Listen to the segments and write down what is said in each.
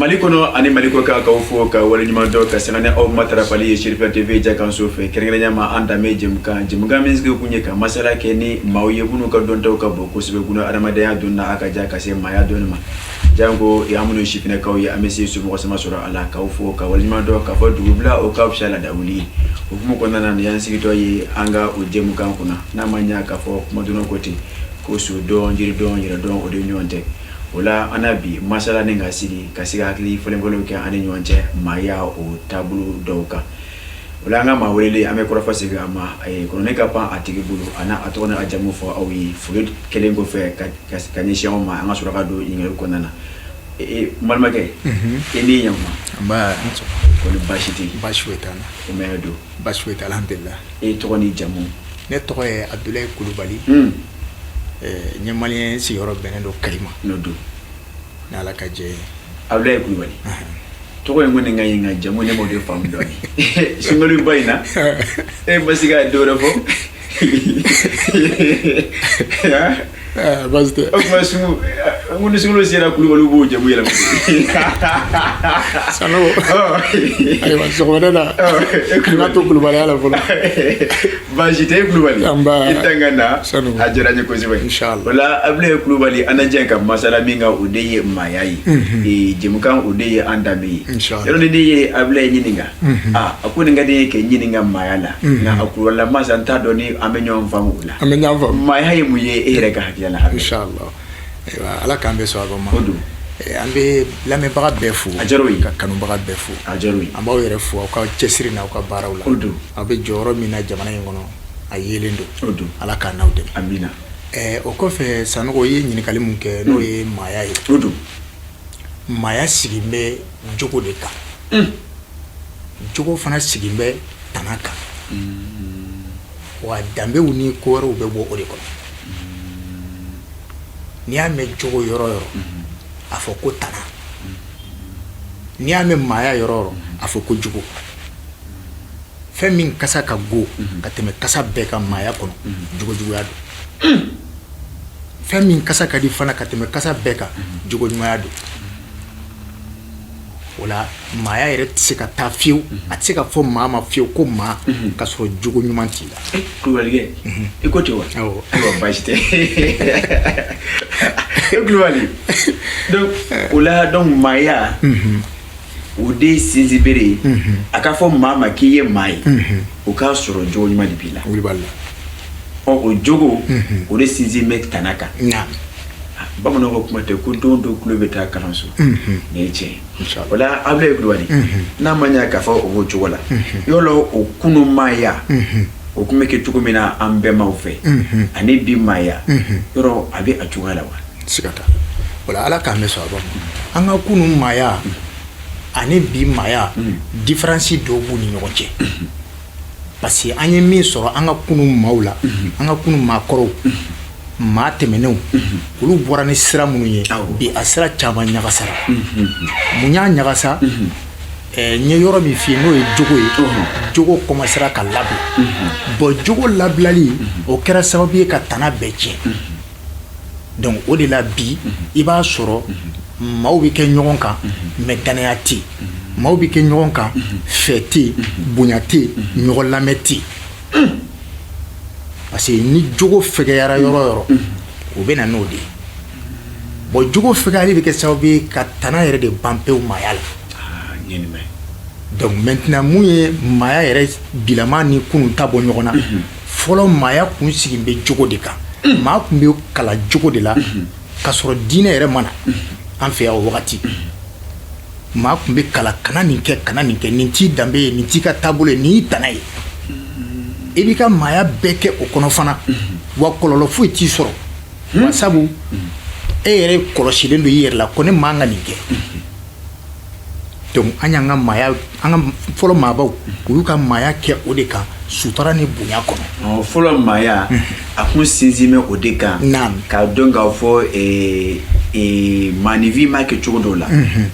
Mali kɔnɔ ani Mali kɔkan, k'aw fo ka waleɲuman dɔn ka sanga ni aw matarafali ye Chérifiya TV jakanso fɛ, kɛrɛnkɛrɛnnenya ma an danbe jɛmukan, jɛmukan min sigi kun ye ka masala kɛ ni maaw ye minnu ka dɔntaw ka bon kosɛbɛ guna adamadenya don na, a ka ja ka se maaya dɔnni ma, janko an minnu sifinnakaw ye, an bɛ se somɔgɔ sama sɔrɔ a la. K'aw fo ka waleɲuman dɔn k'a fɔ dugubila o ka fisa laada wuli ye. O hukumu kɔnɔna na, nin y'an sigitɔ ye an ka o jɛmukan kunna. N'a ma ɲɛ k'a fɔ kuma dɔn ko ten ko so dɔn, jiri dɔn, yɛrɛ dɔn, o de ɲɔgɔn tɛ. O la an na bi masala ni ka sigi ka se ka hakili falenfalenw kɛ an ni ɲɔgɔn cɛ maaya o taabolo dɔw kan. O la an ka maa welelen, an bɛ kɔrɔfɔ segin a ma, kɔnɔni ka pan a tigi bolo, a n'a a tɔgɔ n'a jamu fɔ aw ye. Foli kɛlen kɔfɛ ka ɲɛsin aw ma, an ka sɔrɔ ka don ɲininkali kɔnɔna na. N balimakɛ, i ni ɲakuma. Nba. Kɔni baasi tɛ yen? Baasi foyi t'an na. O mɛn don. Baasi foyi tɛ, alhamdulillah. E tɔgɔ ni jamu? Ne tɔgɔ ye Abudulayi Kulubali. N ye malien, sigiyɔrɔ bɛnnen don Kayi ma. N'o don. Ni Ala ka jɛ ye. Abudulayi Kulubali, tɔgɔ in kɔni ka ɲi, nka jamu ne m'o de faamu dɔɔni. Sunkaloba in na, e ma se ka dɔ wɛrɛ fɔ? Baasi tɛ. O tuma sun n ko ni sunkalo sera, Kulubaliw b'o jamu yɛlɛma. Sanogo, ayiwa, sɔgɔmada la an ka to kulubaliya la fɔlɔ. Baasi tɛ, e Kulubali. Nba. I tanga na. Sanogo. A diyara n ye kosɛbɛ. Inchallah. O la Abudulayi Kulubali, an na jɛ ka masala min kan, o de ye maaya ye. Jɛmukan o de ye an danbe ye. Inchallah. Yɔrɔ ni ne ye Abudulayi ɲininka, aa, a ko nin ka di n ye k'i ɲininka maaya la, nka a kulubalilama sa, n t'a dɔn ni an bɛ ɲɔgɔn faamu o la. An bɛ ɲɔgɔn faamu. Maaya ye mun ye e yɛrɛ ka hakilila la, Abudulayi? Inchallah. Ayiwa, Ala k'an bɛɛ sɔn a ma. O don. An bɛ lamɛnbaga bɛɛ fo. A diyara o ye. Ka kanubaga bɛɛ fo. A diyara o ye. An b'aw yɛrɛ fo aw ka cɛsiri n'aw ka baaraw la. O don. Aw bɛ jɔyɔrɔ min na jamana in kɔnɔ, a yelen don. O don. Ala k'an n'aw dɛmɛ. Amina. O kɔfɛ, Sanogo, i ye ɲininkali mun kɛ, n'o ye maaya ye. O don. Maaya sigin bɛ jogo de kan. Jogo fana sigin bɛ tana kan. Wa danbew ni ko wɛrɛw bɛ bɔ o de kɔnɔ. N'i y'a mɛn jogo yɔrɔ yɔrɔ, a fɔ ko tana. N'i y'a mɛn maaya yɔrɔ yɔrɔ, a fɔ ko jogo. Fɛn min kasa ka go ka tɛmɛ kasa bɛɛ kan maaya kɔnɔ, jogo juguya don. Fɛn min kasa ka di fana ka tɛmɛ kasa bɛɛ kan, jogo ɲumanya don. O la maaya yɛrɛ tɛ se ka taa fiyewu, a tɛ se ka fɔ maa ma fiyewu ko maa ka sɔrɔ jogo ɲuman t'i la. Kulubalikɛ, i ko ten wa? Awɔ. Ayiwa, baasi tɛ. E Kulubali, donc o la, donc maaya o de ye sinsin bere ye. A ka fɔ maa ma k'i ye maa ye, o k'a sɔrɔ jogo ɲuman de b'i la. Wulibali la. Ɔ, o jogo o de sinsin bɛ tana kan. Naam. Bamananw ka kuma tɛ ko don dɔ tulo bɛ taa kalanso? Nin ye tiɲɛ ye. Inchallah. O la Abudulayi Kulubali, n'a ma ɲɛ k'a fɔ o b'o cogo la, yɔrɔ o kunu maaya o tun bɛ kɛ cogo min na an bɛnbaw fɛ, ani bi maaya, yɔrɔ a bɛ a cogoya la wa? Siga t'a la. O la Ala k'an bɛ sɔn a ma. An ka kunu maaya ani bi maaya, différence dɔw b'u ni ɲɔgɔn cɛ, parce que an ye min sɔrɔ an ka kunu maaw la, an ka kunu maakɔrɔw, maa tɛmɛnenw, olu bɔra ni sira minnu ye, bi a sira caman ɲagasara. Mun y'a ɲagasa? N ye yɔrɔ min f'i ye, n'o ye jogo ye, jogo commencera ka labila. Bon, jogo labilali o kɛra sababu ye ka tana bɛɛ tiɲɛ. Donc o de la bi i b'a sɔrɔ maaw bɛ kɛ ɲɔgɔn kan, mais danaya tɛ yen. Maaw bɛ kɛ ɲɔgɔn kan, fɛ tɛ yen, bonya tɛ yen, ɲɔgɔn lamɛn tɛ yen, parce que ni jogo fɛgɛyara yɔrɔ o yɔrɔ, o bɛ na n'o de ye. Bon, jogo fɛgɛyali bɛ kɛ sababu ye ka tana yɛrɛ de ban pewu maaya la. Donc maintenant, mun ye maaya yɛrɛ bilama ni kunun ta bɔ ɲɔgɔn na? Fɔlɔ maaya kun sigi bɛ jogo de kan. Maa kun bɛ kalan jogo de la ka sɔrɔ diinɛ yɛrɛ ma na an fɛ yan. O wagati maa kun bɛ kalan kana nin kɛ, kana nin kɛ, nin t'i danbe ye, nin t'i ka taabolo ye, nin y'i tana ye. I b'i ka maaya bɛɛ kɛ o kɔnɔ fana, wa kɔlɔlɔ foyi t'i sɔrɔ, wa sabu E yɛrɛ kɔlɔsilen don i yɛrɛ la ko ne man ka nin kɛ. Donc an y'an ka maaya, an ka fɔlɔ maabaw, u y'u ka maaya kɛ o de kan, sutura ni bonya kɔnɔ. Fɔlɔ maaya, a kun sinsin bɛ o de kan. K'a dɔn k'a fɔ maaninfin m'a kɛ cogo dɔw la,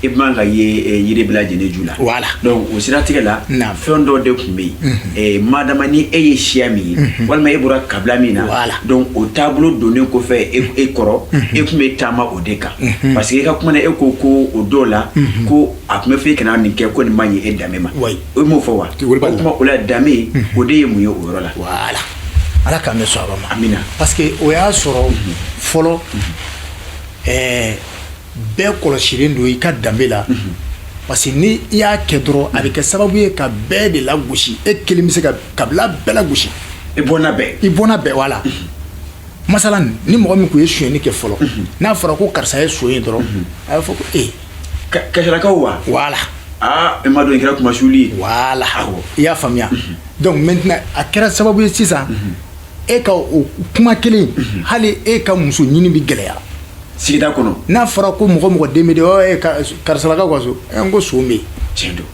i man ka ye yiri bɛɛ lajɛlen ju la. Donc o siratigɛ la, fɛn dɔw de tun bɛ yen, madama ni e ye siya min ye, walima e bɔra kabila min na, donc o taabolo donnen kɔfɛ e kɔrɔ, e tun bɛ taama o de kan. Parce que e ka kuma na, e ko ko o dɔw la, ko a tun bɛ fɔ e kana nin kɛ, ko nin man ɲi e danbe ma. O m'o fɔ wa? O tuma o la, danbe o de ye mun ye o yɔrɔ la? Voilà, Ala k'an bɛ sɔn a ma. Amina. Parce que o y'a sɔrɔ fɔlɔ, bɛɛ kɔlɔsilen don i ka danbe la, parce que ni i y'a kɛ dɔrɔn, a bɛ kɛ sababu ye ka bɛɛ de lagosi. E kelen bɛ se ka kabila bɛɛ lagosi. I bɔnna bɛɛ. I bɔnna bɛɛ, voilà. Masalan, ni mɔgɔ min tun ye sonyɛni kɛ fɔlɔ, n'a fɔra ko karisa ye son ye dɔrɔn, a bɛ fɔ ko ee. Kasarakaw wa? Voilà. Aa, e ma dɔn, i kɛra kumasuli ye. Voilà, i y'a faamuya. Donc maintenant, a kɛra sababu ye sisan, e ka o kuma kelen, hali e ka muso ɲini bɛ gɛlɛya. Sigida kɔnɔ. N'a fɔra ko mɔgɔ mɔgɔ den bɛ de, ɔ karisalakaw ka so, ɛ n ko son bɛ yen. Tiɲɛ don.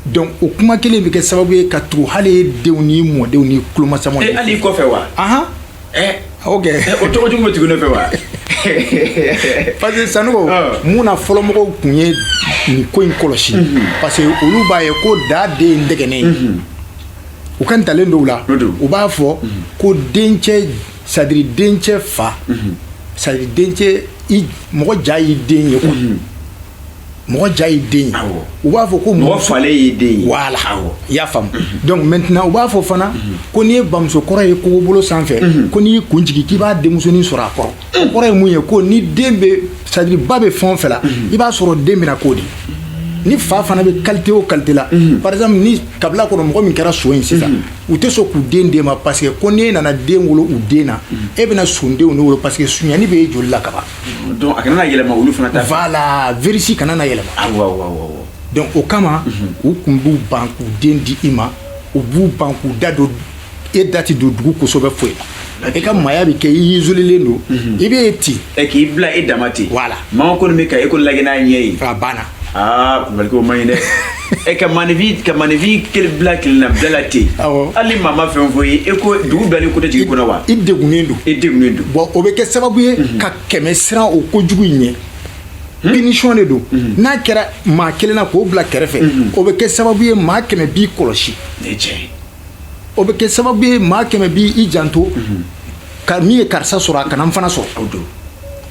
Donc o kuma kelen bɛ kɛ sababu ye ka tugu hali e denw ni mɔdenw ni kulomasamaw. E, hali i kɔfɛ wa? Ahan. Ɛ. Ok. O tɔgɔ jugu bɛ tugu ne fɛ wa? Parce que Sanogo, mun na fɔlɔmɔgɔw tun ye nin ko in kɔlɔsi? Parce que olu b'a ye ko da den ye ntɛgɛnɛ ye. U ka ntalen dɔw la, u b'a fɔ ko dencɛ, c'est à dire dencɛ fa, c'est à dire dencɛ, i mɔgɔ ja y'i den ye quoi. Mɔgɔ ja y'i den ye. U b'a fɔ ko mɔgɔ falen y'i den ye. Voilà, i y'a faamu. Donc maintenant, u b'a fɔ fana ko n'i ye bamuso kɔrɔ ye kogobolo sanfɛ, ko n'i y'i kun jigin, k'i b'a denmusonin sɔrɔ a kɔrɔ. O kɔrɔ ye mun ye? Ko ni den bɛ, c'est à dire ba bɛ fɛn o fɛn la, i b'a sɔrɔ den bɛna k'o de. Ni fa fana bɛ qualité o qualité la, par exemple ni kabila kɔnɔ mɔgɔ min kɛra son ye sisan, u tɛ sɔn k'u den d'e ma, parce que ko n'e nana den wolo u den na, e bɛna sondenw de wolo, parce que sunyani bɛ e joli la kaban. Donc a kana na yɛlɛma olu fana ta fɛ. Voilà, virus kana na yɛlɛma. Awɔ. Donc o kama, u kun b'u ban k'u den di i ma, u b'u ban k'u da don, e da ti don dugu kosɛbɛ foyi la. E ka maaya bɛ kɛ i isolelen don, i bɛ ten. Ɛ, k'i bila i dama ten. Voilà. Maa kɔni bɛ ka e ko lajɛ n'a ɲɛ ye. A banna. Aa, Kulubalikɛ, o man ɲi dɛ. Ɛ, ka maanifin kelen bila kelen na bila la ten. Hali ni maa ma fɛn fɔ i ye, e ko dugu bilalen ko tɛ jigin i kɔnɔ wa? I degunnen don. I degunnen don. Bon, o bɛ kɛ sababu ye ka kɛmɛ siran o kojugu in ɲɛ. Punition de don. N'a kɛra maa kelen na k'o bila kɛrɛfɛ, o bɛ kɛ sababu ye maa 100 b'i kɔlɔsi. Ne ye tiɲɛ ye. O bɛ kɛ sababu ye maa 100 b'i janto ka min ye karisa sɔrɔ, a kana n fana sɔrɔ. O don.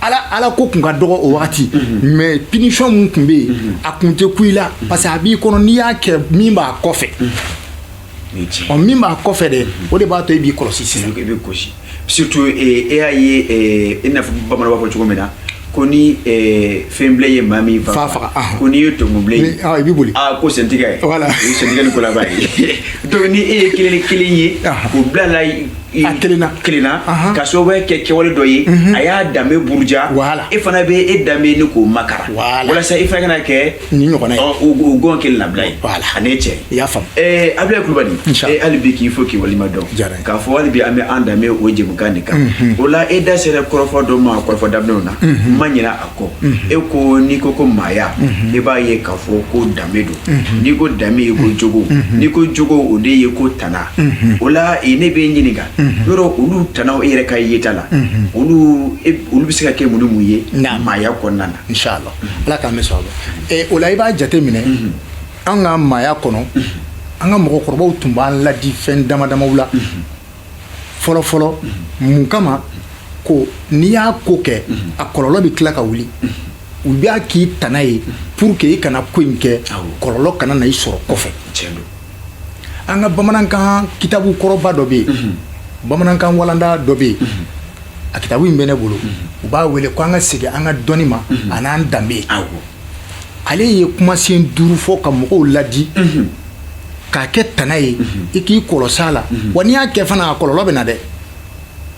Ala ko kun ka dɔgɔ o wagati, mais punition mun kun bɛ yen, a kun tɛ ku i la, parce que a b'i kɔnɔ n'i y'a kɛ, min b'a kɔfɛ. Ne ye tiɲɛ ye. Ɔ, min b'a kɔfɛ dɛ, o de b'a to e b'i kɔlɔsi sisan. I bɛ gosi, surtout e y'a ye, i n'a fɔ bamananw b'a fɔ cogo min na ko ni fɛn bilen ye maa min fa faga, ko n'i ye tɔmɔ bilen ye, i b'i boli. Aa, ko sentigɛ. Voilà. O ye sentigɛ ni kolaba ye. Donc ni e ye kelen kelen ye k'o bila la A kelen na. Kelen na, ka sababuya kɛ kɛwale dɔ ye, a y'a danbe buruja. E fana bɛ e danbe ni k'o makara. Walasa e fana kana kɛ nin ɲɔgɔnna ye. O gɔn kelen labila ye. A n'e cɛ. I y'a faamu. Abulayi Kulubali. Inchallah. Hali bi k'i fo k'i walima dɔn. Diyara n ye. K'a fɔ hali bi an bɛ an danbe o jɛmukan de kan. O la, e da sera kɔrɔfɔ dɔ ma kɔrɔfɔ daminɛw na, n ma ɲinɛ a kɔ. E ko n'i ko ko maaya, i b'a ye k'a fɔ ko danbe don. N'i ko danbe, i ko jogo. N'i ko jogo, o de ye ko tana. O la, ne bɛ ɲininka, yɔrɔ olu tanaw, e yɛrɛ ka yeta la, olu bɛ se ka kɛ mun ni mun ye maaya kɔnɔna na? Inshallah, Ala k'an bɛ sɔn o la. I b'a jate minɛ, an ka maaya kɔnɔ, an ka mɔgɔkɔrɔbaw tun b'an ladi fɛn dama damaw la fɔlɔ fɔlɔ. Mun kama? Ko n'i y'a ko kɛ, a kɔlɔlɔ bɛ tila ka wuli. U b'a k'i tana ye pour que i kana ko in kɛ, kɔlɔlɔ kana na i sɔrɔ kɔfɛ. Tiɲɛ don. An ka bamanankan kitabu kɔrɔba dɔ bɛ yen, bamanankan walanda dɔ bɛ yen, a kitabu in bɛ ne bolo. U b'a wele ko an ka segin an ka dɔnni ma a n'an danbe. Ale ye kumasen 5 fɔ ka mɔgɔw ladi k'a kɛ tana ye, i k'i kɔlɔsi a la. Wa n'i y'a kɛ fana, a kɔlɔlɔ bɛ na dɛ.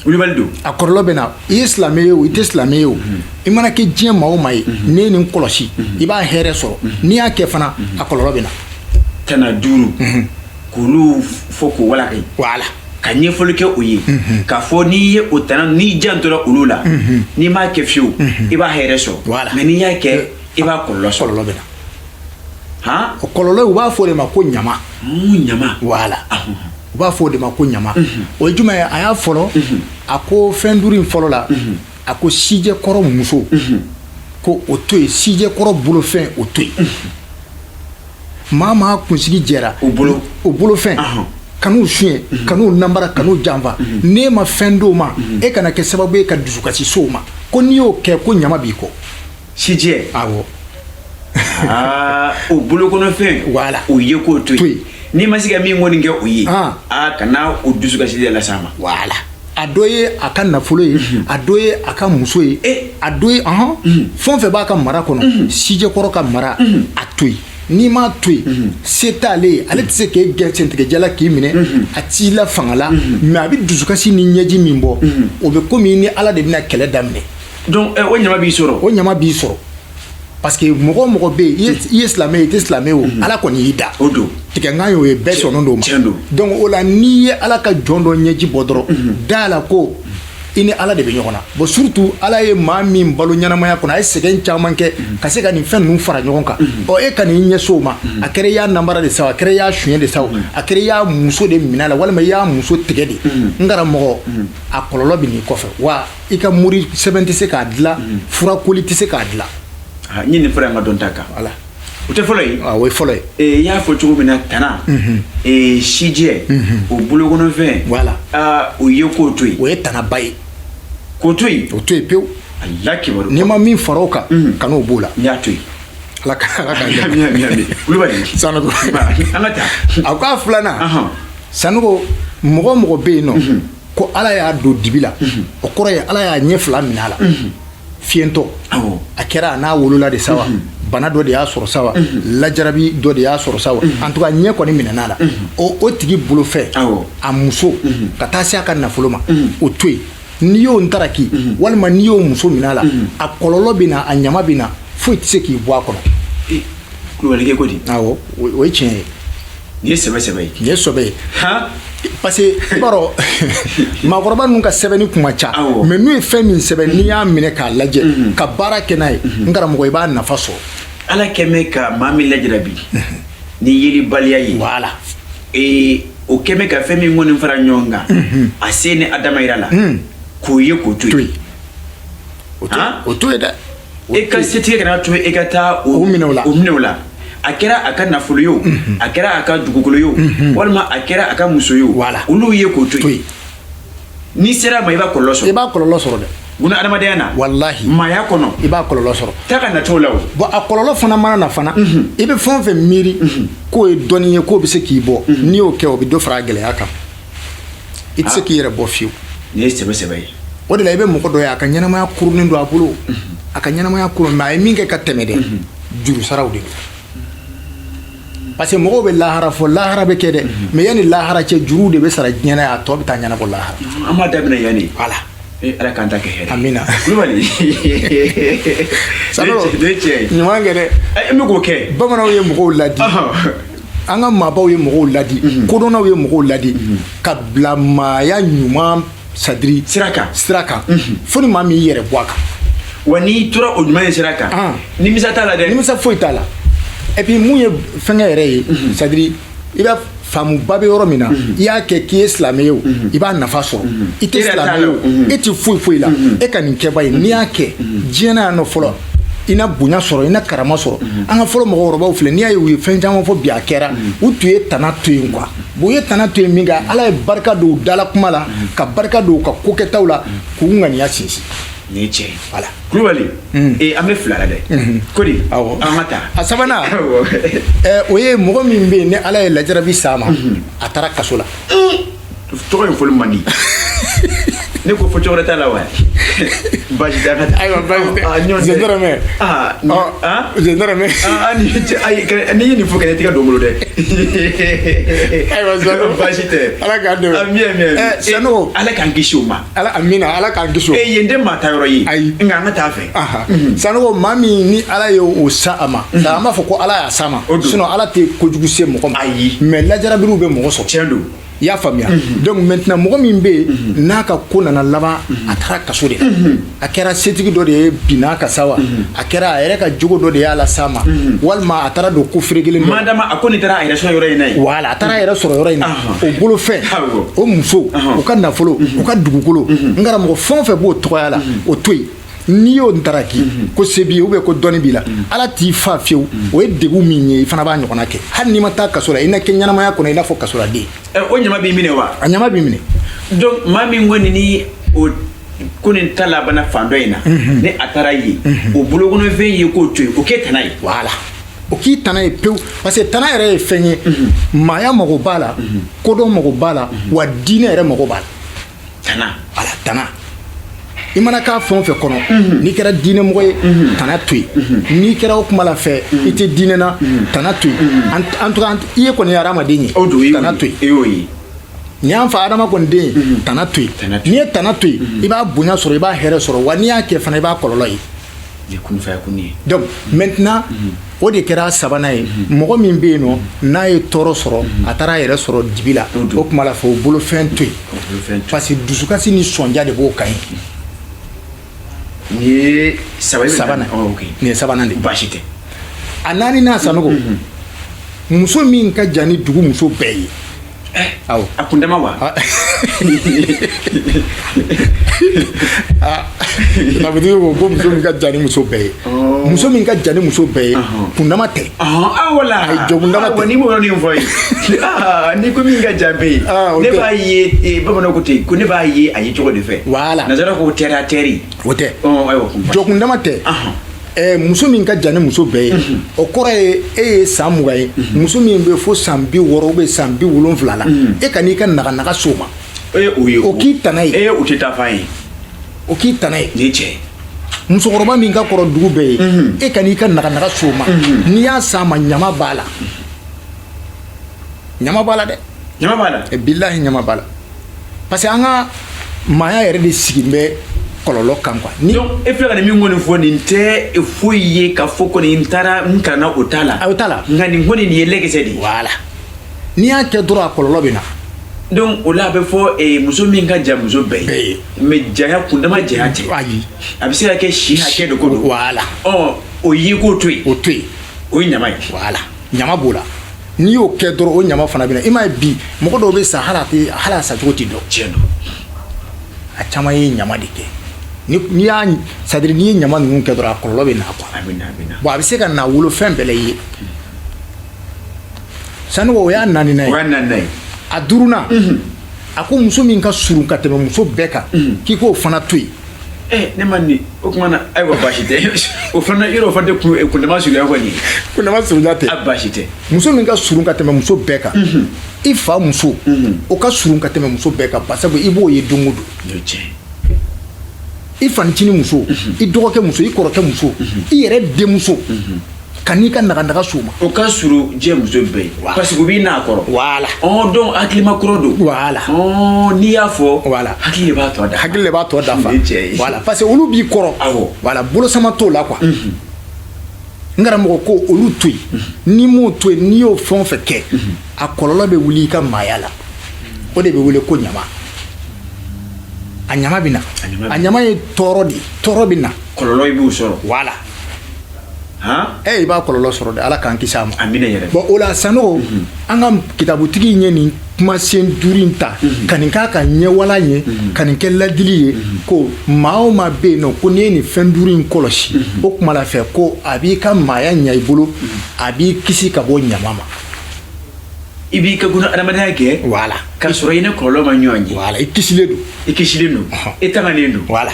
Wulibali don. A kɔlɔlɔ bɛ na. I ye silamɛ ye o, i tɛ silamɛ ye o, i mana kɛ diɲɛ maa o maa ye, n'i ye nin kɔlɔsi, i b'a hɛrɛ sɔrɔ. N'i y'a kɛ fana, a kɔlɔlɔ bɛ na. Tana 5, k'olu fɔ k'o walaka. Voilà. Ka ɲɛfɔli kɛ o ye k'a fɔ n'i ye o tana, n'i jantora olu la, n'i m'a kɛ fiyewu, i b'a hɛrɛ sɔrɔ. Mais n'i y'a kɛ, i b'a kɔlɔlɔ sɔrɔ. Kɔlɔlɔ bɛ na. Han. O kɔlɔlɔ, u b'a fɔ o de ma ko ɲama. Mun ɲama? Voilà, u b'a fɔ o de ma ko ɲama. O ye jumɛn ye? A y'a fɔlɔ, a ko fɛn duuru in fɔlɔ la, a ko sijɛkɔrɔ muso, ko o to yen. Sijɛkɔrɔ bolofɛn, o to yen. Maa kunsigi jɛra O bolo. O bolofɛn, kan'u suɲɛ, kan'u nanbara, kan'u janfa. N'e ma fɛn d'o ma, e kana kɛ sababu ye ka dusukasi s'o ma. Ko n'i y'o kɛ, ko ɲama b'i kɔ. Sijɛ. Awɔ. Aa, o bolokɔnɔfɛn. Voilà. O ye k'o to To yen. yen. N'i ma se ka min kɔni kɛ o ye, Ah. aa, kana o dusukasi de las'a ma. Voilà, a dɔ ye a ka nafolo ye, a dɔ ye a ka muso ye, a dɔ ye fɛn o fɛn b'a ka mara kɔnɔ, sijɛkɔrɔ ka mara, a to yen. N'i m'a to yen, se t'ale ye, ale tɛ se k'e gɛn sentigɛjala k'i minɛ, a t'i la fanga la, mais a bɛ dusukasi ni ɲɛji min bɔ, o bɛ komi ni Ala de bɛna kɛlɛ daminɛ. Donc o ɲama b'i sɔrɔ. O ɲama b'i sɔrɔ, parce que mɔgɔ o mɔgɔ bɛ yen, i ye silamɛ ye, i tɛ silamɛ ye, o Ala kɔni y'i da. O don. Tigɛnkan y'o ye, bɛɛ sɔnnen don o ma. Tiɲɛ don. Donc o la, n'i ye Ala ka jɔn dɔ ɲɛji bɔ dɔrɔn, da la ko i ni Ala de bɛ ɲɔgɔn na. Bon, surtout Ala ye maa min balo ɲɛnamaya kɔnɔ, a ye sɛgɛn caman kɛ ka se ka nin fɛn ninnu fara ɲɔgɔn kan. Ɔ, e ka n'i ɲɛsin o ma, a kɛra i y'a nanbara de sa o, a kɛra i y'a suɲɛ de sa o, a kɛra i y'a muso de minɛ a la, walima i y'a muso tigɛ de, n karamɔgɔ, a kɔlɔlɔ bɛ n'i kɔfɛ. Wa i ka mori sɛbɛn tɛ se k'a dilan, furakoli tɛ se k'a dilan. Ah, n ye nin fara n ka dɔn ta kan. Voilà. O tɛ fɔlɔ ye. Ah, o ye fɔlɔ ye. I y'a fɔ cogo min na, tana, sijɛ, o bolokɔnɔfɛn. Voilà. Aa, o ye k'o to yen. O ye tanaba ye. K'o to yen. O to yen pewu. Ala kibaru. N'i ma min fara o kan, kan'o b'o la. N y'a to yen. Ala ka Ami, ami, ami. Kulubali. Sanogo. An ka taa. A ko a filanan, Sanogo, mɔgɔ o mɔgɔ bɛ yen nɔ ko Ala y'a don dibi la, o kɔrɔ ye Ala y'a ɲɛ fila minɛ a la, fiyentɔ. A kɛra a n'a wolola de sa wa, bana dɔ de y'a sɔrɔ sa wa, lajarabi dɔ de y'a sɔrɔ sa wa, en tout cas ɲɛ kɔni minɛna a la, o tigi bolofɛn, a muso, ka taa se a ka nafolo ma, o to yen. N'i y'o ntaraki, walima n'i y'o muso minɛ a la, a kɔlɔlɔ bɛ na, a ɲama bɛ na, foyi tɛ se k'i bɔ a kɔnɔ. Eh, Kulubali, kɛ ko di? Awɔ, o ye tiɲɛ ye. Nin ye sɛbɛ sɛbɛ ye. Nin ye sɔbɛ ye. Han. Parce que i b'a dɔn, maakɔrɔba ninnu ka sɛbɛnni kun ka ca, mais n'u ye fɛn min sɛbɛn, n'i y'a minɛ k'a lajɛ ka baara kɛ n'a ye, n karamɔgɔ, i b'a nafa sɔrɔ. Ala kɛmɛ ka maa min lajarabi ni yelibaliya ye. Voilà. O kɛmɛ ka fɛn min kɔni fara ɲɔgɔn kan, a se ni adama yira la, k'o ye k'o to to yen. yen, o to. Han? O to yen dɛ. E ka setigɛ kana to e ka taa O minɛ o la. O minɛ o la. A kɛra a ka nafolo ye o, a kɛra a ka dugukolo ye o, walima a kɛra a ka muso ye o, olu ye k'o to to yen. yen. N'i sera a ma, i b'a kɔlɔlɔ I sɔrɔ. b'a kɔlɔlɔ sɔrɔ dɛ. Buna adamadenya na. Walahi. Maaya kɔnɔ. I b'a kɔlɔlɔ sɔrɔ. Taa ka na t'o la o. Bon, a kɔlɔlɔ fana mana na fana, i bɛ fɛn o fɛn miiri k'o ye dɔnni ye, k'o bɛ se k'i bɔ, n'i y'o kɛ, o bɛ dɔ fara a gɛlɛya kan, i tɛ se k'i yɛrɛ bɔ fiyewu. Nin ye sɛbɛ sɛbɛ ye. O de la, i bɛ mɔgɔ dɔ ye, a ka ɲɛnamaya kurunnen don a bolo, a ka ɲɛnamaya kurun, mais a ye min kɛ ka tɛmɛ dɛ, juru saraw de don. Parce que mɔgɔw bɛ lahara fɔ, lahara bɛ kɛ dɛ, mais yanni lahara cɛ, juruw de bɛ sara diɲɛ na yan, a tɔ bɛ taa ɲɛnabɔ lahara. An b'a daminɛ yanni. Voilà. Eh, Ala k'an ta kɛ hɛrɛ. Amina. Kulubali. Sanogo, Ne ye tiɲɛ ye. ɲuman kɛ dɛ. Eh, n bɛ k'o kɛ. Bamananw ye mɔgɔw ladi, an ka maabaw ye mɔgɔw ladi, kodɔnnaw ye mɔgɔw ladi ka bila maaya ɲuman sadiri Sira kan. Sira kan, fo ni maa min y'i yɛrɛ bɔ a kan. Wa n'i tora o ɲuman ye sira kan, nimisa t'a la dɛ. Nimisa foyi t'a la. Et puis mun ye fɛnkɛ yɛrɛ ye, c'est à dire i b'a faamuba bɛ yɔrɔ min na, i y'a kɛ k'i ye silamɛ ye o, i b'a nafa sɔrɔ. I tɛ E yɛrɛ t'a silamɛ ye la. o, e tɛ foyi foyi la, e ka nin kɛba ye, n'i y'a kɛ diɲɛ na yan nɔ fɔlɔ, i na bonya sɔrɔ, i na karama sɔrɔ. An ka fɔlɔ mɔgɔkɔrɔbaw filɛ, n'i y'a ye u ye fɛn caman fɔ bi, a kɛra, u tun ye tana to yen quoi. Bon, u ye tana to yen min kɛ, Ala ye barika don u dala kuma la, ka barika don u ka kokɛtaw la, k'u ŋaniya sinsin. Nin ye tiɲɛ ye. Voilà. Kulubali, an bɛ fila la dɛ. Ko di? Awɔ. An ka taa. A sabanan, Awɔ. O ye mɔgɔ min bɛ yen ni Ala ye lajarabi s'a ma, a taara kaso la. Tɔgɔ in fɔli man di. Ne ko fɔ cogo wɛrɛ t'a la wa? Baasi tɛ, an ka taa. Ayiwa, baasi tɛ. Ah, ɲɔgɔn tɛ. Zɛndɛrɛmɛ. Ah, Ɔ, ah? zɛndɛrɛmɛ. Ah, ni cɛ, ayi, n'i ye nin fɔ kɛnɛ, i t'i ka don n bolo dɛ. Ayiwa, Sanogo. Baasi tɛ. Ala k'an dɛmɛ. Ami, ami, ami. Sanogo. Ala k'an kisi o ma. Ala, amina, Ala k'an kisi o. Yen tɛ maa ta yɔrɔ ye. Ayi. Nka an ka taa fɛ. Aha. Sanogo, maa min ni Ala ye o sa a ma, an b'a fɔ ko Ala y'a sa ma. O don. Sinon Ala tɛ kojugu se mɔgɔ ma. Ayi. Mais lajarabiriw bɛ mɔgɔ sɔrɔ. Tiɲɛ don. I y'a faamuya? Donc maintenant, mɔgɔ min bɛ yen n'a ka ko nana laban, a taara kaso de la, a kɛra setigi dɔ de ye binna ka sa wa, a kɛra a yɛrɛ ka jogo dɔ de y'a las'a ma, walima a taara don ko ferekelen dɔ. Madama a ko nin taara a yɛrɛ sɔrɔ yɔrɔ in na yen. Voilà, a taara a yɛrɛ sɔrɔ yɔrɔ in na, o bolofɛn, o muso, o ka nafolo, o ka dugukolo, n karamɔgɔ, fɛn o fɛn b'o tɔgɔya la, o to yen. N'i y'o ntaraki ko se b'i ye ou bien ko dɔnni b'i la, Ala t'i fa fiyewu. O ye degun min ye, i fana b'a ɲɔgɔnna kɛ. Hali n'i ma taa kaso la, i na kɛ ɲɛnamaya kɔnɔ i n'a fɔ kasoladen. O ɲama b'i minɛ wa? A ɲama b'i minɛ. Donc maa min kɔni ni o ko nin ta labanna fan dɔ in na, ni a taara yen, o bolokɔnɔfɛn ye k'o to yen, o k'e tana ye. Voilà, o k'i tana ye pewu, parce que tana yɛrɛ ye fɛn ye, maaya mago b'a la, kodɔn mago b'a la, wa diinɛ yɛrɛ mago b'a la. Tana. Voilà, tana. I mana k'a fɛn o fɛn kɔnɔ, n'i kɛra diinɛmɔgɔ ye, tana to yen. N'i kɛra o kuma la fɛ, i tɛ diinɛ na, tana to yen. En tout cas, i ye kɔni ye hadamaden ye, O don i y'o tana to ye. yen. I y'o ye. N'i y'an fa adama kɔni den ye, tana to yen. Tana to yen. N'i ye tana to yen, i b'a bonya sɔrɔ, i b'a hɛrɛ sɔrɔ, wa n'i y'a kɛ fana, i b'a kɔlɔlɔ ye. Ni kun fɛ kun ye. Donc maintenant, o de kɛra sabanan ye. Mɔgɔ min bɛ yen nɔ n'a ye tɔɔrɔ sɔrɔ, a taara a yɛrɛ sɔrɔ dibi la, o kuma la fɛ, o bolofɛn to yen, O bolofɛn to. parce que dusukasi ni sɔnja de b'o kan ye. Nin ye saba ye. Sabanan. Oh, ok. Nin ye sabanan de ye. Baasi tɛ. A naaninan, Sanogo, muso min ka jan ni dugu muso bɛɛ ye. Awɔ. A kundama wa? Ah, nafutigi ko muso min ka jan ni muso bɛɛ ye, muso min ka jan ni muso bɛɛ ye, kundama tɛ. Ah, wala. Ayi, jɔkundama tɛ. Wa n'i m'o yɔrɔnin fɔ ye. Ah, n'i ko min ka jan bɛɛ ye. Ah, o Ne tɛ. b'a ye bamananw ko ten ko ne b'a ye a ye cogo de fɛ. Voilà. Nanzara ko terre à terre. O tɛ. Ɔ, ayiwa, kun. Jɔkundama tɛ. Muso min ka jan ni muso bɛɛ ye, o kɔrɔ ye e ye san 20 ye, muso min bɛ fo san 60 ou bien san 70 la, e ka n'i ka naganaga s'o ma. E o ye. O k'i tana ye. E o tɛ taa fan ye. O k'i tana ye. Nin ye tiɲɛ ye. Musokɔrɔba min ka kɔrɔ dugu bɛɛ ye, e ka n'i ka naganaga s'o ma, n'i y'a s'a ma, ɲama b'a la, ɲama b'a la dɛ. Ɲama b'a la. Bilahi, ɲama b'a la, parce que an ka maaya yɛrɛ de sigilen bɛ kɔlɔlɔ kan quoi ni. Donc e filɛ ka nin min kɔni fɔ, nin tɛ foyi ye ka fɔ kɔni n taara n kalanna o t'a la. A, o t'a la. Nka nin kɔni nin ye lɛkɛsɛ de ye. Voilà, n'i y'a kɛ dɔrɔn, a kɔlɔlɔ bɛ na. Donc o la a bɛ fɔ muso min ka jan muso bɛɛ Bɛɛ ye. ye. Mais janya kundama janya tɛ. Ayi. A bɛ se ka kɛ si hakɛ de ko don. Voilà. Ɔ, o ye k'o to yen. O to yen. O ye ɲama ye. Voilà, ɲama b'o la. N'i y'o kɛ dɔrɔn, o ɲama fana bɛ na. I m'a ye bi mɔgɔ dɔw bɛ sa, hali a tɛ, hali a sacogo tɛ dɔn. Tiɲɛ don. A caman ye ɲama de kɛ. Ni n'i y'a, c'est à dire n'i ye ɲama ninnu kɛ dɔrɔn, a kɔlɔlɔ bɛ na quoi. A bɛ na, a bɛ na. Bon, a bɛ se ka na wolofɛn bɛɛ la i ye. Sanogo, o y'a naaninan O ye. y'a naaninan ye. A duurunan, a ko muso min ka surun ka tɛmɛ muso bɛɛ kan, k'i k'o fana to yen. Ne ma nin o kuma na, ayiwa, baasi tɛ. O fana yɔrɔ o fana tɛ kun kundama surunya kɔni. Kundama surunya tɛ. A baasi tɛ. Muso min ka surun ka tɛmɛ muso bɛɛ kan, i fa muso, o ka surun ka tɛmɛ muso bɛɛ kan, basabu i b'o ye don o don. Nin ye tiɲɛ ye. I fanicinin muso, i dɔgɔkɛ muso, i kɔrɔkɛ muso, i yɛrɛ denmuso, ka n'i ka naganaga s'o ma. O ka surun diɲɛ muso bɛɛ ye. Parce que u b'i n'a kɔrɔ. Voilà. Ɔ, donc hakilima kɔrɔ don. Voilà. Ɔ, n'i y'a fɔ. Voilà. Hakili de b'a tɔ dafa. Hakili de b'a tɔ dafa. Nin ye tiɲɛ ye. Voilà, parce que olu b'i kɔrɔ. Awɔ. Voilà, bolosama t'o la quoi. N karamɔgɔ ko olu to yen. N'i m'o to yen, n'i y'o fɛn o fɛn kɛ, a kɔlɔlɔ bɛ wuli i ka maaya la. O de bɛ wele ko ɲama. A ɲama bɛ na. A ɲama bɛ A ɲama ye tɔɔrɔ de ye, tɔɔrɔ bɛ na. Kɔlɔlɔ i b'o sɔrɔ. Voilà. Han. E, i b'a kɔlɔlɔ sɔrɔ dɛ, Ala k'an kisi a ma. Amina yɛrɛ. Bon, o la Sanogo, an ka kitabutigi in ye nin kumasen duuru in ta ka nin k'a ka ɲɛwala ye, ka nin kɛ ladili ye, ko maa o maa bɛ yen nɔ, ko n'i ye nin fɛn duuru in kɔlɔsi, o kuma la fɛ ko a b'i ka maaya ɲɛ i bolo, a b'i kisi ka bɔ ɲama ma. I b'i ka guna adamadenya kɛ. Voilà. K'a sɔrɔ i ni kɔlɔlɔ ma ɲɔgɔn ye. Voilà, i kisilen don. I kisilen don. I tanganen don. Voilà.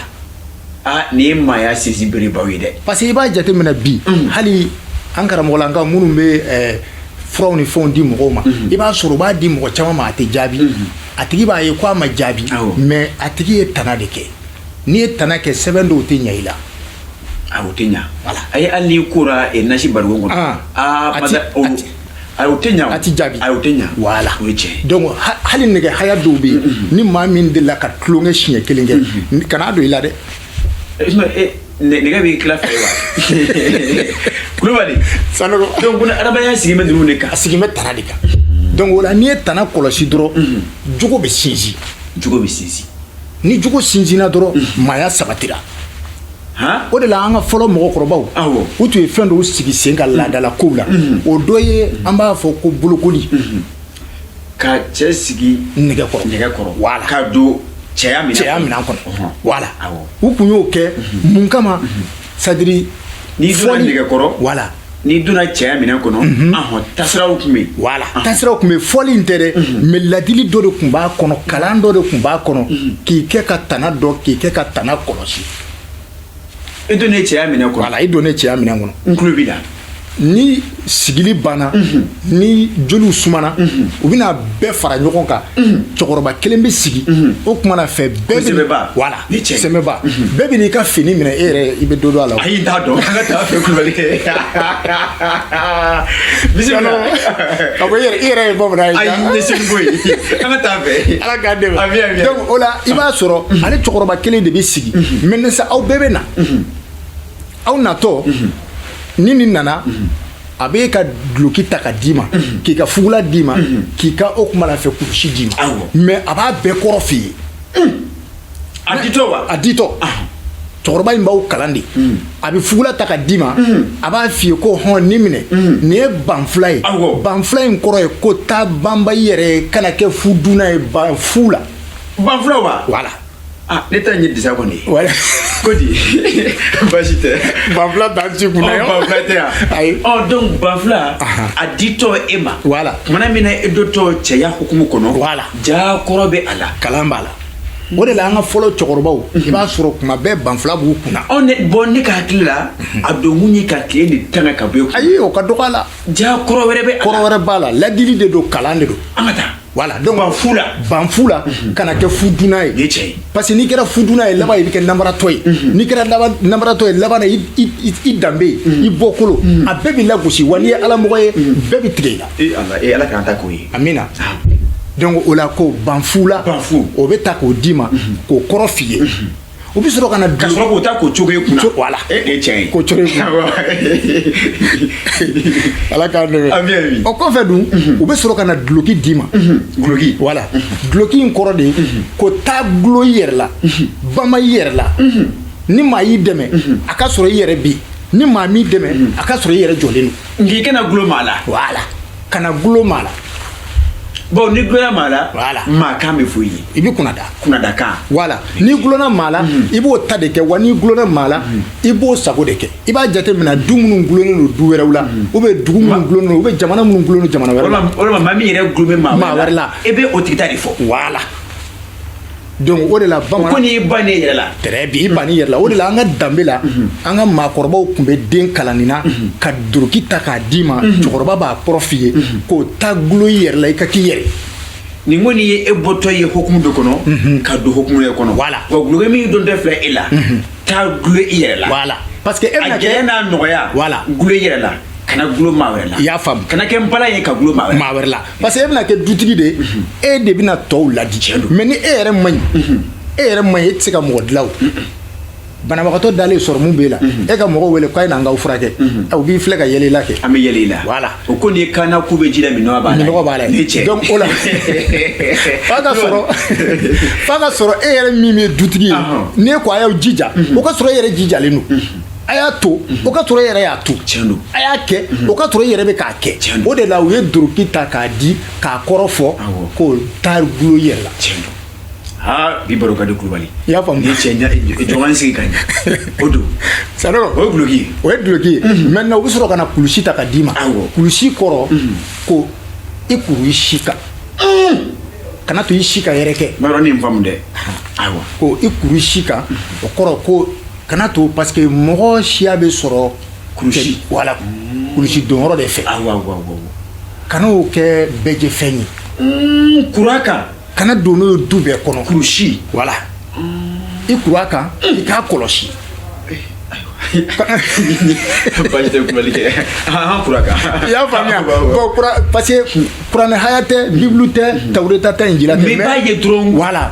Ah, nin ye maaya sinsin berebaw ye dɛ. Parce que i b'a jateminɛ bi, hali an karamɔgɔlankaw minnu bɛ furaw ni fɛnw di mɔgɔw ma, i b'a sɔrɔ u b'a di mɔgɔ caman ma, a tɛ jaabi. A tigi b'a ye ko a ma jaabi, mais a tigi ye tana de kɛ. N'i ye tana kɛ, sɛbɛn dɔw tɛ ɲɛ i la. A, o tɛ ɲa. Voilà. Ayi, hali n'i kora nasi barikon kɔnɔ. Ah. Ah, A ti- masa o a ti- ayi, o tɛ ɲa o. A ti jaabi. Ayi, o tɛ ɲa. Voilà. O ye tiɲɛ ye. Donc hali nɛgɛ haya dɔw bɛ yen, ni maa min delila ka tulonkɛ siɲɛ kelen kɛ, kan'a don i la dɛ. Sinon, nɛgɛ b'i tila fɛ wa, Kulubali? Sanogo. Donc ko adamadenya sigi bɛ ninnu de kan. A sigi bɛ tana de kan. Donc o la, n'i ye tana kɔlɔsi dɔrɔn, jogo bɛ sinsin. Jogo bɛ sinsin. Ni jogo sinsinna dɔrɔn, maaya sabatira. Han. O de la, an ka fɔlɔ mɔgɔkɔrɔbaw, u tun ye fɛn dɔw sigi sen kan laadala kow la. O dɔ ye, an b'a fɔ ko bolokoli. Ka cɛ sigi nɛgɛ kɔrɔ. Nɛgɛ kɔrɔ. Voilà. Ka don cɛya minɛn. Cɛya minɛn kɔnɔ. Voilà. U tun y'o kɛ mun kama? C'est à dire N'i donna nɛgɛ kɔrɔ, voilà, n'i donna cɛya minɛn kɔnɔ, ahɔn, tasiraw tun bɛ yen. Voilà, tasiraw tun bɛ. Fɔli in tɛ dɛ, mais ladili dɔ de tun b'a kɔnɔ, kalan dɔ de tun b'a kɔnɔ, k'i kɛ ka tana dɔn, k'i kɛ ka tana kɔlɔsi. E donnen cɛya minɛn kɔnɔ. Voilà, i donnen cɛya minɛn kɔnɔ. N tulo b'i la. Ni sigili banna, ni joliw sumana, u bɛna bɛɛ fara ɲɔgɔn kan. Cɛkɔrɔba kelen bɛ sigi o kuma na fɛ, bɛɛ bɛ Sɛmɛba. Voilà. Ni cɛ. Sɛmɛba, bɛɛ bɛ n'i ka fini minɛ. E yɛrɛ, i bɛ dɔ dɔn a la. Ayi, n t'a dɔn. An ka taa fɛ, Kulubali. Bisimila. Ka bɔ i yɛrɛ ye bamanan ye. Ayi, n tɛ segu koyi. An ka taa fɛ. Ala k'an dɛmɛ. Ami, ami. Donc o la, i b'a sɔrɔ ale cɛkɔrɔba kelen de bɛ sigi. Maintenant sa, aw bɛɛ bɛ na. Aw natɔ ni nin nana, a b'e ka duloki ta ka d'i ma, k'i ka fugula d'i ma, k'i ka o kuma la fɛ kulusi d'i ma. Mais a b'a bɛɛ kɔrɔ f'i ye. A ditɔ wa? A ditɔ, cɛkɔrɔba in b'aw kalan de. A bɛ fugula ta ka d'i ma, a b'a f'i ye ko hɔn, nin minɛ, nin ye banfula ye. Banfula in kɔrɔ ye ko taa banba i yɛrɛ ye, kana kɛ fu dunna ye, ban fu la. Banfula wa? Voilà. Ah, ne ta in ye disa kɔni ye. Voilà. Ko di, baasi tɛ. Banfula t'an ci kunna. Ɔ, banfula tɛ yan? Ayi. Ɔ, donc banfula a ditɔ e ma. Voilà. Kumana min na, e dotɔ cɛya hukumu kɔnɔ. Voilà. Ja kɔrɔ bɛ a la. Kalan b'a la. O de la, an ka fɔlɔ cɛkɔrɔbaw, i b'a sɔrɔ kuma bɛɛ banfula b'u kunna. Ɔ, ne bɔn, ne ka hakili la, a don kun ye ka tile de tanga ka bɔ e kun. Ayi, o ka dɔgɔ a la. Ja kɔrɔ wɛrɛ bɛ a la. Kɔrɔ wɛrɛ b'a la, ladili de don, kalan de don. An ka taa. Voilà, donc Banfu la. Banfu la, kana kɛ fu dunna ye. Nin ye tiɲɛ ye. Parce que n'i kɛra fu dunna ye laban, i bɛ kɛ namaratɔ ye. N'i kɛra laban namaratɔ ye laban na, i danbe, i bɔkolo, a bɛɛ b'i lagosi. Wa n'i ye alamɔgɔ ye, bɛɛ bɛ tigɛ i la. E Ala, e Ala k'an ta k'o ye. Amina. Donc o la, ko banfu la, Banfu. o bɛ ta k'o d'i ma, k'o kɔrɔ f'i ye. O bɛ sɔrɔ ka na Ka sɔrɔ k'o ta k'o cogo e kunna. Voilà. E, nin ye tiɲɛ ye. K'o cogo e kunna. Ala k'an dɛmɛ. Ami, ami. O kɔfɛ dun, u bɛ sɔrɔ ka na duloki d'i ma. Guloki. Voilà, duloki in kɔrɔ de ye ko taa gulo i yɛrɛ la, bama i yɛrɛ la. Ni maa y'i dɛmɛ, a ka sɔrɔ i yɛrɛ bi. Ni maa m'i dɛmɛ, a ka sɔrɔ i yɛrɛ jɔlen don. Nk'i kana gulo maa la. Voilà, kana gulo maa la. Bon, ni gulola maa la, Voilà. maa kan bɛ fɔ i ye. I bɛ kunna da. Kunnadakan. Voilà, n'i gulonna maa la, i b'o ta de kɛ. Wa n'i gulonna maa la, i b'o sago de kɛ. I b'a jate minɛ, du minnu gulonnen don du wɛrɛw la, ou bien dugu minnu gulonnen don, ou bien jamana minnu gulonnen don jamana wɛrɛw la. Walima maa min yɛrɛ gulo bɛ maa wɛrɛ la. E bɛ o tigi ta de fɔ. Voilà, donc o de la O bamanan ko n'i ba ne yɛrɛ la. Très bien, i banni yɛrɛ la. O de la, an ka danbe la, an ka maakɔrɔbaw tun bɛ den kalanni na ka doroki ta k'a d'i ma. Cɛkɔrɔba b'a kɔrɔ f'i ye k'o ta gulo i yɛrɛ la, i ka k'i yɛrɛ. Nin kɔni ye e bɔtɔ ye hukumu dɔ kɔnɔ ka don hukumu wɛrɛ kɔnɔ. Voilà. Wa guloki min dontɔ filɛ e la, taa gulo i yɛrɛ la. Voilà, parce que e A bɛna gɛlɛya kɛ n'a nɔgɔya. Voilà. Gulo i yɛrɛ la, kana gulo maa wɛrɛ la. I y'a faamu. Kana kɛ npalan ye ka gulo maa wɛrɛ la. Maa wɛrɛ la, parce que e bɛna kɛ dutigi de ye, e de bɛna tɔw ladi. Mais ni e yɛrɛ man ɲi, e yɛrɛ man ɲi, e tɛ se ka mɔgɔ dilan. O banabagatɔ dalen sɔrɔ, mun b'e la? E ka mɔgɔw wele k'a ye n'an k'aw furakɛ, u b'i filɛ ka yɛlɛ i la kɛ. An bɛ yɛlɛ i la. Voilà. O ko nin ye kana ku bɛ ji la, minɔgɔ b'a la. Minɔgɔ b'a la. Ni cɛ. Donc o la, f'a ka sɔrɔ e yɛrɛ min ye dutigi ye, n'e ko a y'aw jija, o ka sɔrɔ e yɛrɛ jijalen don. A y'a to, o ka sɔrɔ e yɛrɛ y'a to. Tiɲɛ don. A y'a kɛ, o ka sɔrɔ e yɛrɛ bɛ k'a kɛ. Tiɲɛ don. O de la, u ye doroki ta k'a di, k'a kɔrɔ fɔ, k'o taa gulo i yɛrɛ la. Tiɲɛ don. Ha, bi baro ka di, Kulubali. I y'a faamu. Ni cɛ jɔn sigi ka ɲɛ o don. Sanogo. O ye duloki ye. O ye duloki ye. Maintenant, u bɛ sɔrɔ ka na kulusi ta ka d'i ma. Kulusi kɔrɔ ko i kuru i si kan, kana to i si ka yɛrɛ kɛ. N b'a dɔn nin faamu dɛ, ayiwa. Ko i kuru i si kan, o kɔrɔ ko kana to, parce que mɔgɔ siya bɛ sɔrɔ Kulusi. Wala kulusi donyɔrɔ de fɛ. Awɔ awɔ awɔ Kana o kɛ bɛɛjɛfɛn ye. Kura kan. Kana don n'o ye du bɛɛ kɔnɔ. Kurusi. Wala, i kuru a kan, i k'a kɔlɔsi. Baasi tɛ, Kulubali kɛ an kura kan. I y'a faamuya. Bon, kura, parce que kuranɛ haya tɛ, bibulu tɛ, tawureta tɛ, injila tɛ. Mais i b'a ye dɔrɔn. Voilà.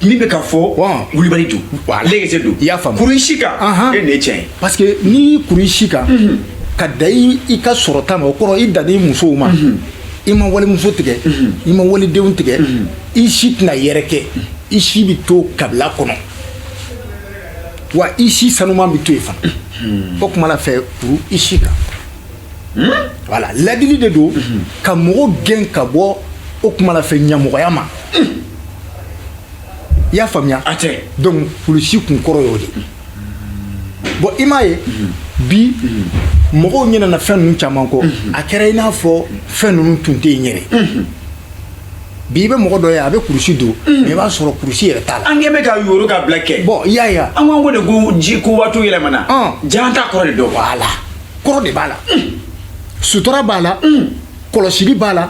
Min bɛ ka fɔ, wulibali don. Voilà. Lɛgɛsɛ don. I y'a faamu. Kurusi kan. E nin ye tiɲɛ ye. Parce que n'i kuru i si kan ka da i ka sɔrɔta ma, o kɔrɔ i dan i musow ma. I I ma walimuso tigɛ, i ma walidenw tigɛ, i si tɛna yɛrɛ kɛ, i si bɛ to kabila kɔnɔ, wa i si sanuman bɛ to yen fana. O kuma la fɛ kuru i si kan. Voilà, ladili de don ka mɔgɔ gɛn ka bɔ o kuma la fɛ ɲamɔgɔya ma. I y'a faamuya? A tɛ. Donc kulusi kun kɔrɔ y'o de. Bon, i m'a ye bi mɔgɔw ɲinɛna fɛn ninnu caman kɔ. A kɛra i n'a fɔ fɛn ninnu tun tɛ yen yɛrɛ. Bi i bɛ mɔgɔ dɔ ye, a bɛ kurusi don, mais i b'a sɔrɔ kurusi yɛrɛ t'a la. An kɛ bɛ ka yoro ka bila kɛ. Bon, i y'a ye wa? An ko de ko ji ko waatiw yɛlɛmana. Ja, an t'a kɔrɔ de dɔn. Voilà, kɔrɔ de b'a la, sutura b'a la, kɔlɔsili b'a la,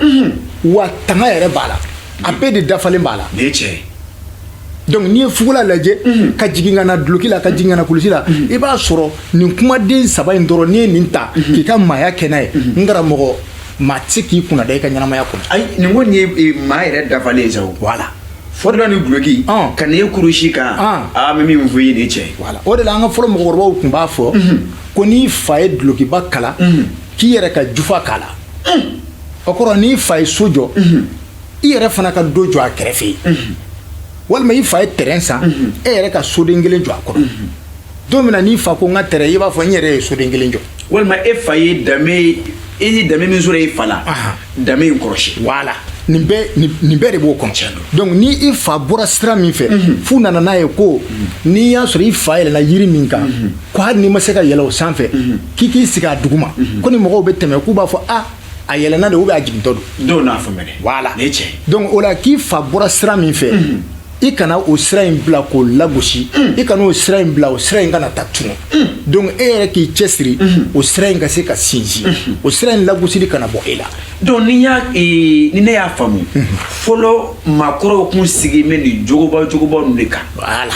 wa tanga yɛrɛ b'a la, a bɛɛ de dafalen b'a la. Nin ye tiɲɛ ye. Donc n'i ye fugula lajɛ ka jigin ka na duloki la, ka jigin ka na kulusi la, i b'a sɔrɔ nin kumaden saba in dɔrɔn, n'i ye nin ta k'i ka maaya kɛ n'a ye, n karamɔgɔ, maa tɛ se k'i kunna da i ka ɲɛnamaya kɔnɔ. Ayi, nin ko nin ye maa yɛrɛ dafalen ye sa o. Voilà. Fɔlɔ ni duloki ka nin ye kurusi kan. Aa, n bɛ min fɔ i ye, nin ye tiɲɛ ye. Voilà, o de la an ka fɔlɔ mɔgɔkɔrɔbaw tun b'a fɔ ko n'i fa ye dulokiba kala, k'i yɛrɛ ka jufa k'a la. O kɔrɔ, n'i fa ye so jɔ, i yɛrɛ fana ka do jɔ a kɛrɛfɛ yen, walima i fa ye terrain san, e yɛrɛ ka soden kelen jɔ a kɔrɔ. Don min na n'i fa ko n ka terrain, i b'a fɔ n yɛrɛ ye soden kelen jɔ. Walima e fa ye danbe, e ye danbe min sɔrɔ e fa la, danbe in kɔlɔsi. Voilà, nin bɛɛ nin bɛɛ de b'o kɔnɔ. Donc ni i fa bɔra sira min fɛ, f'u nana n'a ye ko n'i y'a sɔrɔ i fa yɛlɛnna yiri min kan, ko hali n'i ma se ka yɛlɛ o sanfɛ, k'i k'i sigi a duguma, ko ni mɔgɔw bɛ tɛmɛ, k'u b'a fɔ a a yɛlɛnna de ou bien a jigintɔ don. Dɔw n'a fɔ mɛnɛ. Voilà. Nin ye tiɲɛ ye. Donc o la, k'i fa bɔra sira min fɛ, i kana o sira in bila k'o lagosi, i kana o sira in bila, o sira in kana taa tunu. Donc e yɛrɛ k'i cɛsiri o sira in ka se ka sinsin, o sira in lagosili kana bɔ e la. Donc ni y'a ni ne y'a faamu, fɔlɔ maakɔrɔw kun sigi bɛ nin jogoba jogoba ninnu de kan. Voilà.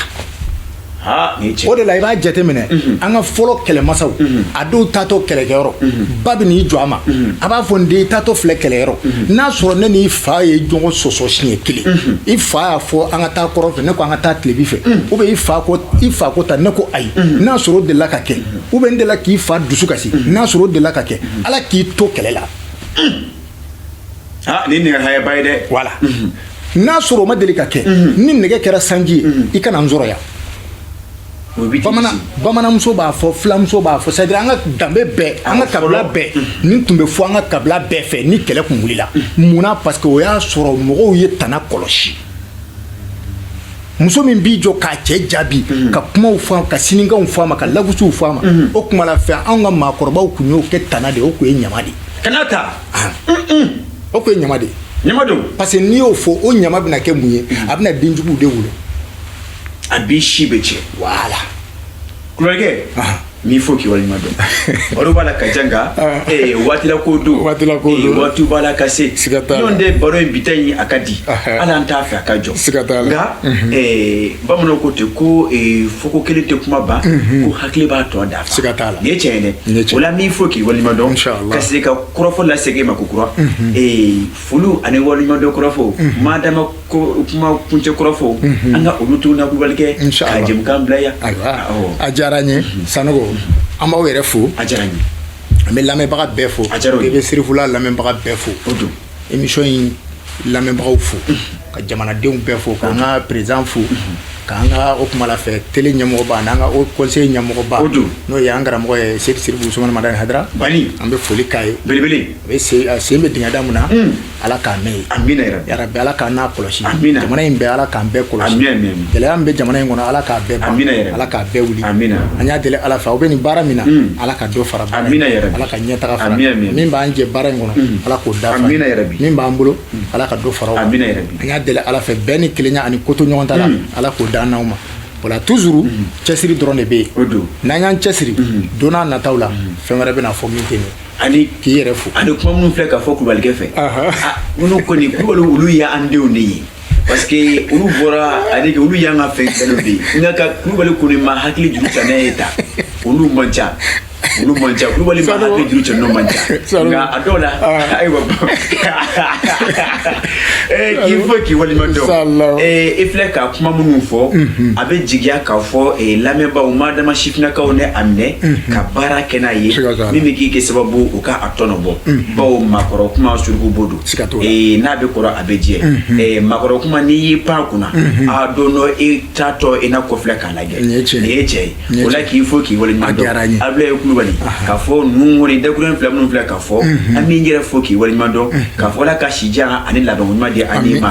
Ha, nin ye tiɲɛ. O de la i b'a jateminɛ, an ka fɔlɔ kɛlɛmasaw, a dɔw taatɔ kɛlɛkɛyɔrɔ, ba bɛ n'i jɔ a ma, a b'a fɔ n den, i taatɔ filɛ kɛlɛyɔrɔ, n'a sɔrɔ ne n'i fa ye ɲɔgɔn sɔsɔ siɲɛ kelen, i fa y'a fɔ an ka taa kɔrɔn fɛ, ne ko an ka taa tilebi fɛ, ou bien i fa ko ta, ne ko ayi, n'a sɔrɔ o delila ka kɛ, ou bien n delila k'i fa dusu kasi, n'a sɔrɔ o delila ka kɛ, Ala k'i to kɛlɛ la. Ha, nin nɛgɛ hayaba ye dɛ. Voilà, n'a sɔrɔ o ma deli ka kɛ, ni nɛgɛ kɛra sanji ye, i kana n sɔrɔ yan. O bi. Bamananmuso b'a fɔ, filamuso b'a fɔ, c'est à dire an ka danbe bɛɛ, an ka kabila bɛɛ, nin tun bɛ fɔ an ka kabila bɛɛ fɛ ni kɛlɛ kun wulila. Munna? Parce que o y'a sɔrɔ mɔgɔw ye tana kɔlɔsi. Muso min b'i jɔ k'a cɛ jaabi, ka kumaw fɔ, ka sinikanw fɔ a ma, ka lagosiw fɔ a ma, o kuma la fɛ, anw ka maakɔrɔbaw tun y'o kɛ tana de ye. O tun ye ɲama de ye. Kana ta. O tun ye ɲama de ye. Ɲama don. Parce que n'i y'o fɔ, o ɲama bɛna kɛ mun ye? A bɛna denjuguw de wolo. A b'i si bɛ tiɲɛ. Voilà. Kulubalikɛ, n'i fo k'i waleɲuman dɔn, baro b'a la ka ca, nka waati la ko don. Waati la ko don. Waatiw b'a la ka se. Siga t'a la. Ɲɔgɔn tɛ, baro in bi ta in a ka di, hali an t'a fɛ a ka jɔ. Siga t'a la. Nka bamananw ko ten ko fɔko kelen tɛ kuma ban, ko hakili b'a tɔ dafa. Siga t'a la. Nin ye tiɲɛ ye Nin ye dɛ. tiɲɛ. O la, min fo k'i waleɲuman dɔn, Inchallah. ka se ka kɔrɔfɔ lasegin e ma ko kura, foliw ani waleɲuman dɔn kɔrɔfɔ, madama ko kuma kuncɛ kɔrɔfɔ, an ka olu to na Kulubalikɛ, Inchallah. ka jɛmukan bila yan. Ayiwa, Awɔ. a diyara n ye Sanogo, an b'aw yɛrɛ fo. A diyara n ye. An bɛ lamɛnbaga bɛɛ fo. A diyara o ye. I bɛ Sirifula lamɛnbaga bɛɛ fo. O don. Émission in lamɛnbagaw fo, ka jamanadenw bɛɛ fo, k'an ka président fo, k'an ka o kuma la fɛ télé ɲɛmɔgɔba n'an ka haut conseil ɲɛmɔgɔba, O don. n'o ye an karamɔgɔ ye, Seyidi Sirifu Usumani Madani Hayidara. Bani. An bɛ foli k'a ye. Belebele. A bɛ sen, a sen bɛ dingɛ da mun na, Ala k'a mɛn yen. Amina yarabi. Yarabi, Ala k'an n'a kɔlɔsi. Amina. Jamana in bɛɛ, Ala k'an bɛɛ kɔlɔsi. Amina, amina, amina. Gɛlɛya min bɛ jamana in kɔnɔ, Ala k'a bɛɛ ban. Amina yarabi. Ala k'a bɛɛ wuli. Amina. An y'a deli Ala fɛ, aw bɛ nin baara min na, Ala ka dɔ fara baara in. Amina yarabi. Ala ka ɲɛtaga fara. Amina, amina. Min b'an jɛ baara in kɔnɔ, Ala k'o dafa. Amina yarabi. Min b'an bolo, Ala ka dɔ fara o kan. Amina yarabi. An y'a deli Ala fɛ, bɛn ni kelenya ani koto ɲɔgɔn ta la, Ala k'o d'an n'aw ma. Voilà, toujours cɛsiri dɔrɔn de bɛ yen. O don. N'an y'an cɛsiri, don n'a nataw la, fɛn wɛrɛ bɛna fɔ min tɛ nin ye. Ani K'i yɛrɛ fo. Ani kuma minnu filɛ ka fɔ Kulubalikɛ fɛ, ah, minnu kɔni Kulubali, olu y'an denw de ye, parce que olu bɔra ani olu y'an ka fɛn kɛnɛw de ye. Nka ka Kulubali kɔni ma hakili juru ta n'a ye ta, olu man ca. Olu man ca. Kulubali ma hakili juru cɛ ninnu man ca, nka a dɔw la, ayiwa, k'i fo k'i waleɲuman dɔn. I filɛ ka kuma minnu fɔ, a bɛ jigiya k'a fɔ lamɛnbaaw ma dama sifinnakaw ne a minɛ ka baara kɛ n'a ye, min bɛ k'i kɛ sababu u ka a tɔnɔ bɔ, bawo maakɔrɔ kuma suruku bo don, n'a bɛ kɔrɔ a bɛ jɛ. Maakɔrɔ kuma, n'i y'i pan kunna a don dɔ, i taatɔ i na kɔfilɛ k'a lajɛ. Nin ye tiɲɛ ye. O la k'i fo k'i waleɲuman dɔn, Abulaye Kulubali, k'a fɔ ninnu kɔni dakuruɲɛ fila minnu filɛ k'a fɔ, an b'i yɛrɛ fo k'i waleɲuman dɔn, k'a fɔ Ala ka si jan ani laban ɲuman di an ma,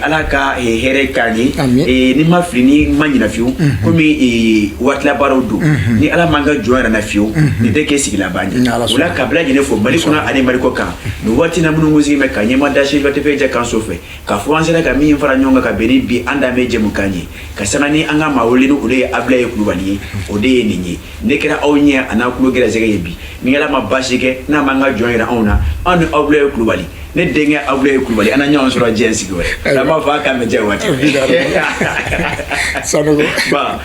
Ala ka hɛrɛ k'an ye. Ni ma fili, ni ma ɲinɛ fiyewu, komi waatila baaraw don, ni Ala m'an ka jɔn yɛrɛ na fiyewu, nin tɛ kɛ sigi laban ye. O la ka bɛɛ lajɛlen fo Mali kɔnɔ ani Mali kɔ kan nin waati na, minnu sigi bɛ ka ɲɛma da Serifa TV jɛ kan so fɛ, k'a fɔ an sera ka min fara ɲɔgɔn kan ka bɛn ni bi an danbe jɛmukan ye, ka sanga ni an ka maa wele ni o de ye Abulaye Kulubali ye, o de ye nin ye. Ne kɛra aw ɲɛ a n'a tulo gɛrɛsɛgɛ ye bi. Ni Ala ma baasi kɛ, n'a m'an ka jɔn yira anw na, anw ni Abulaye Kulubali, ne denkɛ Abulaye Kulubali, an na ɲɔgɔn sɔrɔ diɲɛ sigi wɛrɛ. An b'a fɔ a k'an bɛn diɲɛ waati. Sanogo. Ba.